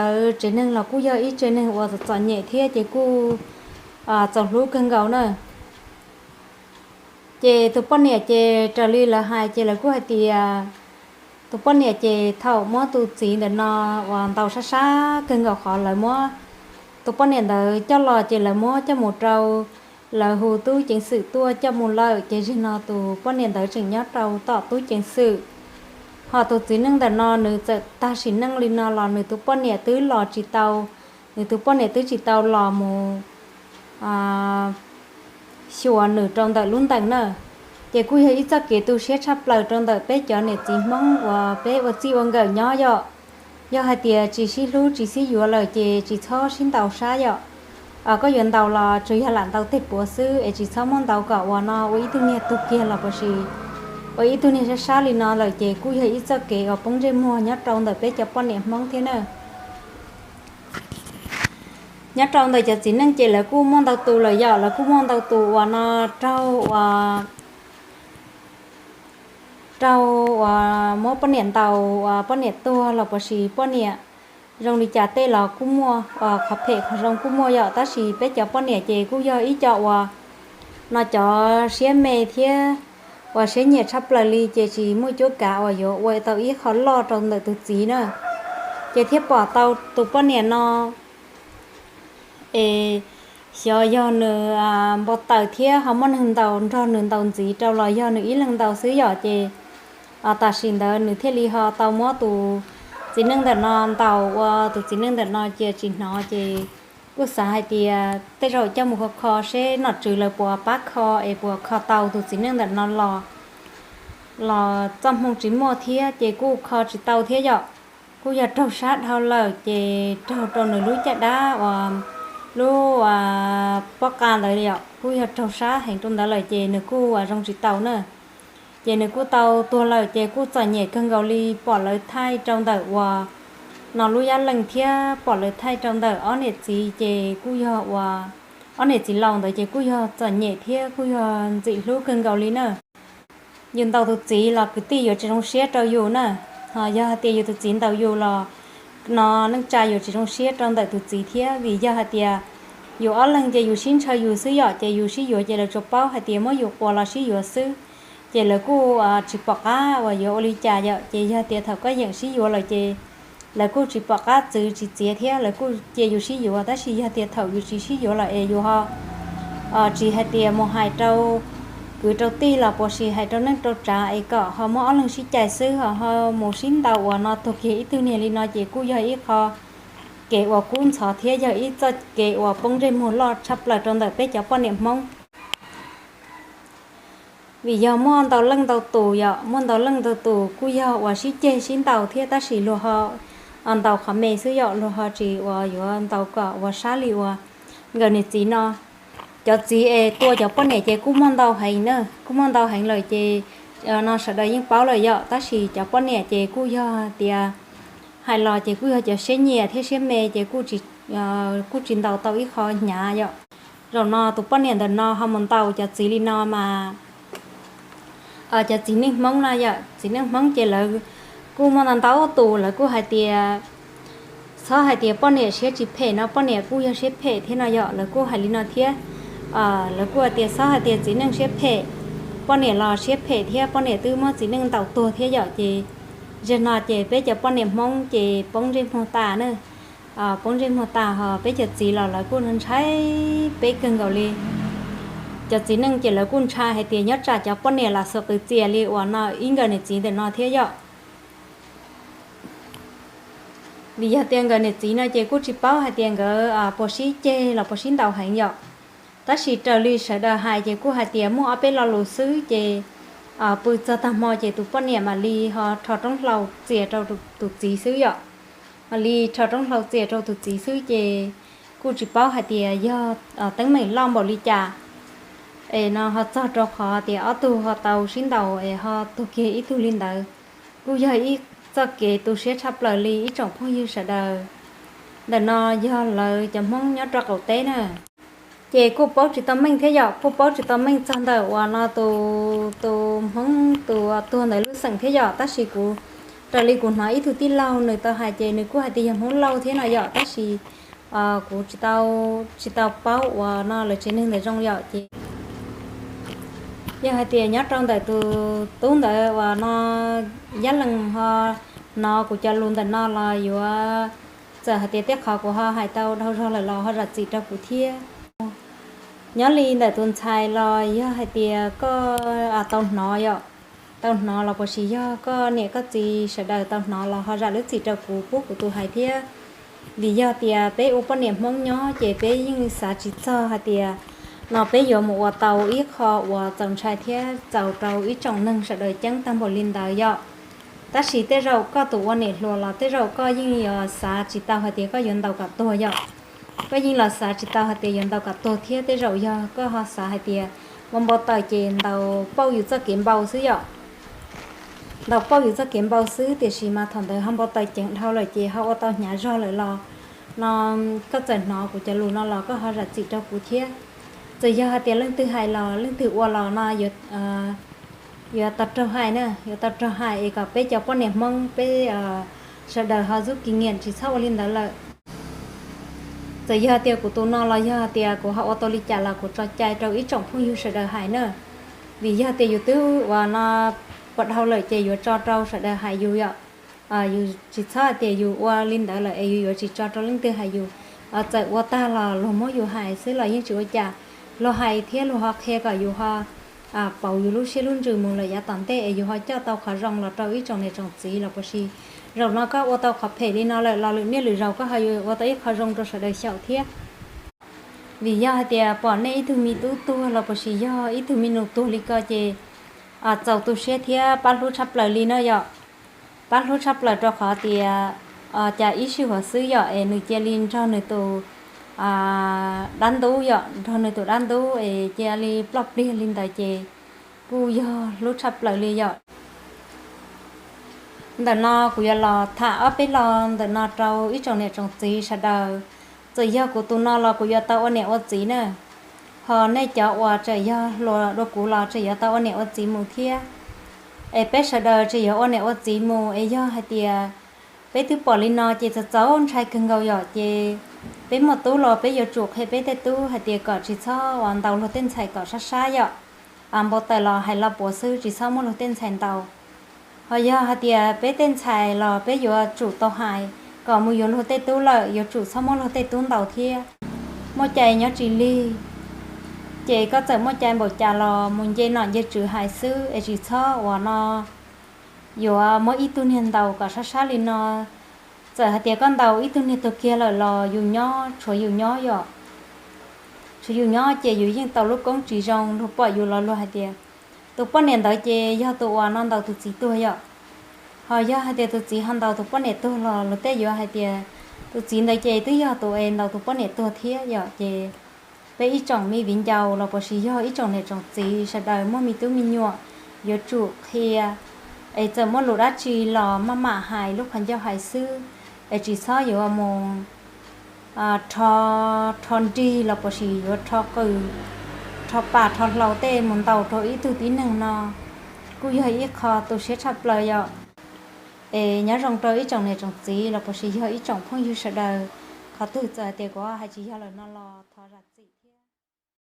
Lawv tsev neeg los kuj yog ib tsev neeg uas txom txom nyem thiab ces kuj txaus hlub kawg nkaus na. Ces tus poj niam ces raws li lawv hais ces lawv kuj hais tias tus poj niam ces thaum muab tus txiv ntawm no uas ntaus sab sab kawg nkaus qhov lawv muab tus poj niam ntawd coj los ces lawv muab coj mus rau, lawv hu tub ceev xwm tuaj coj mus lawm ces zaum no tus poj niam ntawd tseem nyob rau tom tub ceev xwm. Ho tus txiv neej ntawm no nws txawm tag sim neej li no los nws tus poj niam twb los tsis tau, nws tus poj niam twb tsis tau los mus xyuas nws rau ntawm lub ntees na. Ces kuj yog ib txoj kev tu siab tshaj plaws rau ntawm peb cov niam txiv Hmoob uas peb ua txij ua nkawm nyob yom. Yog hais tias tsis sib hlub tsis sib yuav lawm ces tsis txhob sib ntaus sab yom. Koj yuav ntaus los tsuas yog lam ntaus tej puav xwb es tsis txhob muab ntaus kom uas no ua ib tug niag tuag kiag los puas sis ua ib tug niag sab sab li no lawm ces kuj yog ib txoj kev uas poob ntsej muag nyob rau ntawm peb cov poj niam Hmoob thiab na. Nyob rau ntawm cov txiv neej ces lawv kuj muaj ntau tus lawm yom, lawv kuj muaj ntau tus uas no raug uas raug uas muab poj niam ntaus uas poj niam tuag los puas sis poj niam zoo li cas tej los kuj muaj, qhov phem qhov zoo kuj muaj yom. Tab sis peb cov poj niam ces kuj yog ib co uas no cov siab me thiab uas siab nyiam tshaj plaws li ces tsis muaj cuab kav uas yuav ua tau ib qho loj rau ntawm tus txiv na. Ces thiaj pom tau tus poj niam no es xyov yog nws npau taws thiab ho muaj neeg ntaus nrog nws ntaus ntxiv rau los yog nws ib leeg ntaus xwb yom. Ces tam sim ntawd nws thiaj li ho tau muab tus txiv neej ntawm no ntaus ua tus txiv neej ntawm no cia tsis hnov ces kuj xav hais tias tej zaum coj mus kho kho seb nom tswv lawv puas pab kho es puas kho tau tus txiv neej ntawm no los los txoj hmoo tsis muaj thiab ces kuj kho tsis tau thiab yom. Kuj yog raug sab dhau lawm ces raug rau nws lub caj dab uas lub pob qa ntawd yom, kuj yog raug sab heev rau ntawd lawm ces nws kuj zoo tsis tau na. Ces nws kuj tau tuag lawm ces kuj txom nyem kawg nkaus li, pom lawv thaij rau ntawm uas no lub yab leej thiab pom lawv thaij rau ntawm ob niam txiv ces kuj yog uas ob niam txiv laus ntawd ces kuj yog txom nyem thiab kuj yog ntxim hlub kawg nkaus li na. Yus ntaus tus txiv los kwv tij yuav tsis zoo siab rau yus na, ho yog hais tias yus tus txiv ntaus yus los no neej tsa yuav tsis zoo siab rau ntawm tus txiv thiab. Vim yog hais tias yus ob leeg ces yus sib ntshaw yus xwb yom, ces yus sib yuav ces lawv tsuas paub hais tias muab yus quas los sib yuav xwb, ces lawv kuj tsis pom qab uas yuav ua li cas yom. Ces yog tias thaum koj yeem sib yuav lawm ces lawv kuj tsis pom qab txwv tsis txiav thiab lawv kuj cia yus sib yuav. Tab sis yog tias thaum yus tsis sib yuav lawm es yus ho tsis hais tias mus hais rau kwv rau tij los puas sis hais rau neej rau tsav es kom ho muab ob leeg sib cais xwb ho ho mus sib ntaus uas no tuag kiag ib tug niag li no ces kuj yog ib qho kev uas kub ntxhov thiab yog ib txoj kev uas poob ntsej muag loj tshaj plaws rau ntawm peb cov poj niam Hmoob. Vim yog muaj ntau leej ntau tus yom, muaj ntau leej ntau tus kuj yog uas sib ceg sib ntaus thiab tab sis luag ho ntaus qhov me xwb yom, luag ho tsis uas yuav ntaus kom uas sab li uas nkawd niam txiv no. Cov txiv es tua cov poj niam ces kuj muaj ntau heev na, kuj muaj ntau heev lawm ces no sawv daws yeej paub lawm yom, tab sis cov poj niam ces kuj yog tias hais los ces kuj yog cov siab nyiam thiab siab me ces kuj tsis ntaus tau ib qho hnyav yom. Zaum no tus poj niam ntawm no ho mus ntaus cov txiv li no mas cov txiv neej Hmoob no yom, txiv neej Hmoob ces lawv kuj muaj ntau ntau tus lawv kuj hais tias txhob hais tias poj niam siab tsis phem no, poj niam kuj yog siab phem thiab no yom, lawv kuj hais li no thiab. Lawv kuj hais tias txhob hais tias txiv neej siab phem, poj niam los siab phem thiab, poj niam twb muab txiv neej ntaus tuag thiab yom. Ces zaum no ces peb cov poj niam Hmoob ces poob ntsej muag tas na, poob ntsej muag tas ho peb cov txiv los lawv kuj ntshai peb kawg nkaus li. Cov txiv neej ces lawv kuj ntshai hais tias nyob tsam cov poj niam lam xuas qws txias li uas no ib nkawd niam txiv ntawm no thiab yom. Vim yog tias nkawd niam txiv no ces kuj tsis paub hais tias nkawd puas sib ceg los puas sib ntaus heev yom. Tab sis raws li sawv daws hais ces kuj hais tias muaj ob peb lo lus xwb ces pw txog tag hmo ces tus poj niam mam li ho rho roob hlau txias rau tus txiv xwb yom. Mam li rho roob hlau txias rau tus txiv xwb ces kuj tsis paub hais tias yog teeb meem loj npaum li cas es no ho txog rau qhov tias ob tug ho tau sib ntaus es ho tuag kiag ib tug li ntawd. Kuj yog ib txoj kev tu siab tshaj plaws li ib tsoom phooj ywg sawv daws. Ntawm no yog lawv cov Hmoob nyob rau qaum teb na. Ces kuj paub tsis tau meej thiab yom, kuj paub tsis tau meej txog ntawm uas no tus, tus Hmoob tus tuag ntawd lub xeem thiab yom, tab sis kuv Raws li kuv hnov ib tug tij laug nws tau hais ces nws kuj hais tias yog Hmoob Lauj thiab no yom, tab sis kuv tsis tau, tsis tau paub uas no lawv tsev neeg ntawd zoo yom. Ces yog hais tias nyob rau ntawm tus tub ntawd uas no Yab Lees ho hnov kuv cov lus ntawm no los yuav, txawm hais tias tej qhov kuv ho hais tau dhau zog lawm los ho zam txim rau kuv thiab. Nyob li ntawm tus ntxhais los yog hais tias koj tau hnov yom, tau hnov los puas sis yog koj niam koj txiv sawv daws tau hnov los ho zam lub txim rau kuv pub kuv tus hais thiab. Vim yog tias peb ua poj niam Hmoob nyob ces peb yeej xav tsis txog hais tias no peb yuav mus ua tau ib qho uas txaus ntshai thiab txaus rau ib tsoom neeg sawv daws ceeb tag npaum li ntawd yom. Tab sis tej zaum koj tus ua niam hluas los tej zaum koj yeej yuav xav tsis tau hais tias koj yuav ntaus kom tuag yom. Koj yeej los xav tsis tau hais tias yuav ntaus kom tuag thiab, tej zaum yog koj ho xav hais tias ua npau taws ces ntaus pauj yus txoj kev npau xwb yom. Ntaus pauj yus txoj kev npau xwb, tiam sis mas thaum ntawd ho npau taws ceev dhau lawm ces ho ua tau hnyav zog lawm los no koj txawm hnov kuv cov lus no los koj ho zam txim rau kuv thiab. Txawm yog hais tias leej twg hais los leej twg ua los no yuav tau raug hais na, yuav tau raug hais es kom peb cov poj niam Hmoob peb sawv daws ho rút kinh nghiệm tsis txhob ua li ntawd lawm. Txawm yog tias kuv tus no los yog tias kuv ho ua tau li cas los kuv tso cai rau ib tsoom phooj ywg sawv daws hais na. Vim yog tias yus twb ua no puas dhau lawm ces yuav tso rau sawv daws hais yus yom. Yus tsis txhob hais tias yus ua li ntawd lawm es yus yuav tsis tso rau leej twg hais yus. Txawm ua tag los luag muab yus hais xwb los yeej tsis ua cas. Luag hais thiab luag ho qhia kom yus ho pauv yus lub siab lub ntsws mus lawm yav tom ntej es yus ho coj tau qhov zoo los rau ib tsoom niam tsoom txiv los puas sis. Zaum no koj ua tau qhov phem li no lawm los lwm niaj lwm zaus koj ho yuav ua tau ib qho zoo rau sawv daws xyaum thiab. Vim yog hais tias pom nej ib tug me tub tuag los puas sis yog ib tug me nus tuag li ko ces txaus tu siab thiab pab hlub tshaj plaws li no yom. Pab hlub tshaj plaws rau qhov tias cas ib sij huam xwb yom es nws cia li nrog nws tus dab ntub yom, nrog nws tus dab ntub es cia li ploj pliag li ntawd ces kuj yog hlub tshaj plaws li yom. Ntawm no kuv yuav los tham ob peb lo ntawm no rau ib tsoom niam tsoom txiv sawv daws. Txawm yog kuv tus no los kuv yuav tau ua niam ua txiv na, ho nej cov uas tseem yog hluas dua kuv los tseem yuav tau ua niam ua txiv mus thiab. Es peb sawv daws tseem yuav ua niam ua txiv mus es yog hais tias peb twb pom li no ces txaus txaus ntshai kawg nkaus yom. Ces peb muaj tub los peb yuav tsum qhia peb tej tub hais tias kom tsis txhob uas ntaus luag tej ntxhais kom sab sab yom. Npau taws los hais lo puav xwb tsis txhob muab luag tej ntxhais ntaus. Ho yog hais tias peb tej ntxhais los peb yuav tsum tau hais kom mus yuav luag tej tub lawm yuav tsum txhob muab luag tej tub ntaus thiab. Muaj cai nyob tsis lig, ces koj txawm muaj cai npaum cas los mus nce nom nce tswv hais xwb es tsis txhob uas no yuav muab ib tug niag ntaus kom sab sab li no. Txawm hais tias koj ntaus ib tug niag tuag kiag lawm los yus nyob tshuav yus nyob yom. Tshuav yus nyob ces yus yeej tau lub koob tsis zoo, luag pom yus los luag hais tias tus poj niam ntawd ces yog tus uas no ntaus tus txiv tuag yom. Ho yog hais tias tus txiv ho ntaus tus poj niam tuag los luag tej yuav hais tias tus txiv ntawd ces twb yog tus es ntaus tus poj niam tuag thiab yom. Ces peb ib tsoom me viv ncaus los puas sis yog ib tsoom niam tsoom txiv sawv daws muaj me tub me nyuam yuav tsum qhia, es txawm muaj lus dab tsi los maj mam hais lub qhov ncauj hais xwb, es tsis txhob yuav mus rho, rho nrig los puas sis yuav rho qws, rho pas rho hlau tej mus ntaus rau ib tug tib neeg no kuj yog ib qho tu siab tshaj plaws yom. Es nyob zoo rau ib tsoom niam tsoom txiv los puas sis yog ib tsoom phooj ywg sawv daws, qhov twg txawm tias kuv hais tsis yog lawm no los thov zam txim.